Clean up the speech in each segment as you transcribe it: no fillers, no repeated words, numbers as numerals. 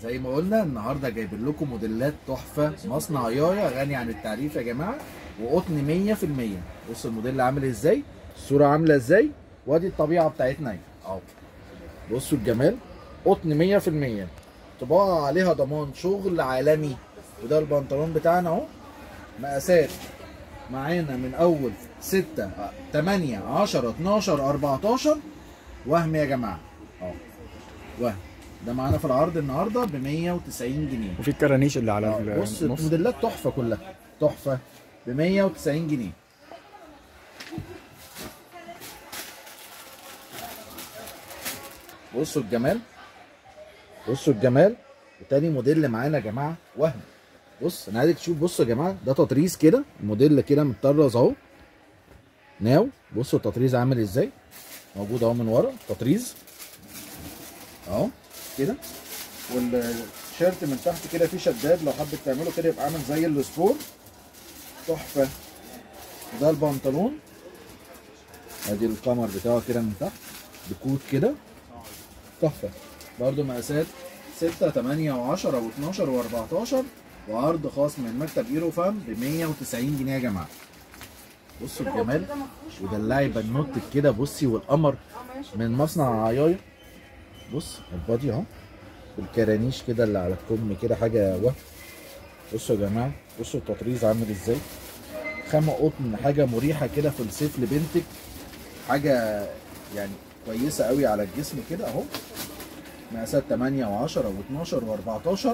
زي ما قلنا النهارده جايبين لكم موديلات تحفة، مصنع يايا غني عن التعريف يا جماعة، وقطن 100%. بص الموديل عامل ازاي، الصورة عامله ازاي، وادي الطبيعة بتاعتنا اهي اهو. بصوا الجمال، قطن 100%، طباعه عليها ضمان، شغل عالمي. وده البنطلون بتاعنا اهو، مقاسات معانا من اول 6 8 10 12 14. وهم يا جماعة اهو، وهم ده معانا في العرض النهارده ب 190 جنيه. وفي الكرانيش اللي على النص. بص الموديلات تحفة، كلها تحفة ب 190 جنيه. بصوا الجمال، بصوا الجمال. وتاني موديل معانا يا جماعة وهم. بص انا عايزك تشوف، بصوا يا جماعة ده تطريز كده، موديل كده متطرز اهو ناو. بصوا التطريز عامل ازاي، موجود اهو من ورا تطريز اهو كده. والشيرت من تحت كده فيه شداد، لو حبيت تعمله كده يبقى عامل زي السبور، تحفة. وده البنطلون، ادي القمر بتاعه كده من تحت بكوت كده، تحفة. برده مقاسات 6 8 و10 و12 و14، وعرض خاص من مكتب ايرو فام ب 190 جنيه يا جماعة. بصوا الجمال، ودلعي بنوتك كده. بصي والقمر من مصنع عيايا. بص البادي اهو بالكرانيش كده اللي على الكم كده، حاجة وهم. بصوا يا جماعة، بصوا التطريز عامل ازاي، خامة قطن، حاجة مريحه كده في الصيف لبنتك، حاجة يعني كويسة قوي على الجسم كده اهو. مقاسات 8 و10 و12 و14،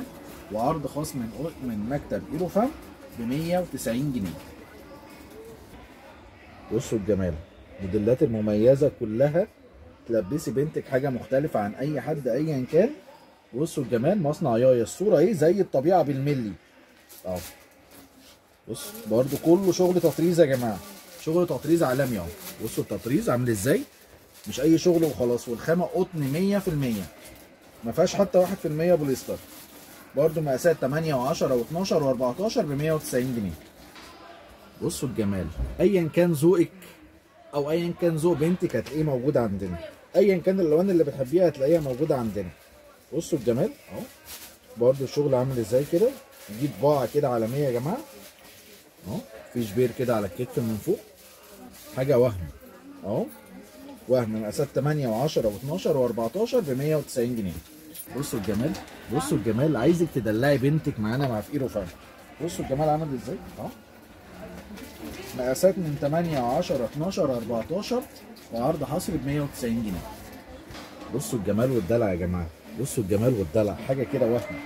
وعرض خاص من مكتب ايرو فام ب 190 جنيه. بصوا الجمال، الموديلات المميزة كلها، تلبسي بنتك حاجة مختلفة عن اي حد ايا كان. بصوا الجمال، مصنع يايا، الصورة ايه زي الطبيعة بالملي اهو. بص برده كله شغل تطريز يا جماعة، شغل تطريز عالمي اهو. بصوا التطريز عامل ازاي، مش اي شغل وخلاص. والخامه قطن 100%، ما فيهاش حتى 1% بوليستر. برده مقاسات 8 و10 و12 و14 ب 190 جنيه. بصوا الجمال، ايا كان ذوقك او ايا كان ذوق بنتك هتلاقيه موجود عندنا، ايا كان الالوان اللي بتحبيها هتلاقيها موجودة عندنا. بصوا الجمال اهو، برده الشغل عامل ازاي كده، دي طباعه كده عالمية يا جماعة اهو، في شبير كده على الكتف من فوق، حاجة وهم اهو، وهم. مقاسات 8 و10 و12 و14 ب 190 جنيه. بصوا الجمال، بصوا الجمال، عايزك تدلعي بنتك معانا مع في ايرو فام. بصوا الجمال عامل ازاي اهو، مقاسات من 8 10 12 14، وعرض حصري ب 190 جنيه. بصوا الجمال والدلع يا جماعة، بصوا الجمال والدلع، حاجة كده وهم.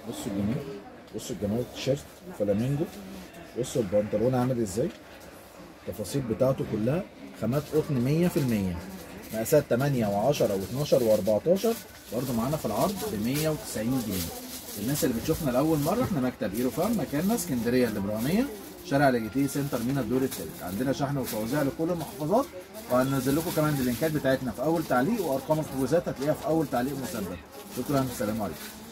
بصوا الجمال، بصوا الجمال، التيشيرت فلامينجو. بصوا البنطلون عامل ازاي، التفاصيل بتاعته كلها، خامات قطن 100%، مقاسات 8 و10 و12 و14، برده معانا في العرض ب 190 جنيه. الناس اللي بتشوفنا لاول مرة، احنا مكتب ايرو فام، مكاننا اسكندرية الابرانيه، شارع لاجيتيه سنتر مينا، الدور الثالث. عندنا شحن وتوزيع لكل المحافظات، وهننزل لكم كمان اللينكات بتاعتنا في اول تعليق، وارقام الحجوزات هتلاقيها في اول تعليق مثبت. شكرا، السلام عليكم.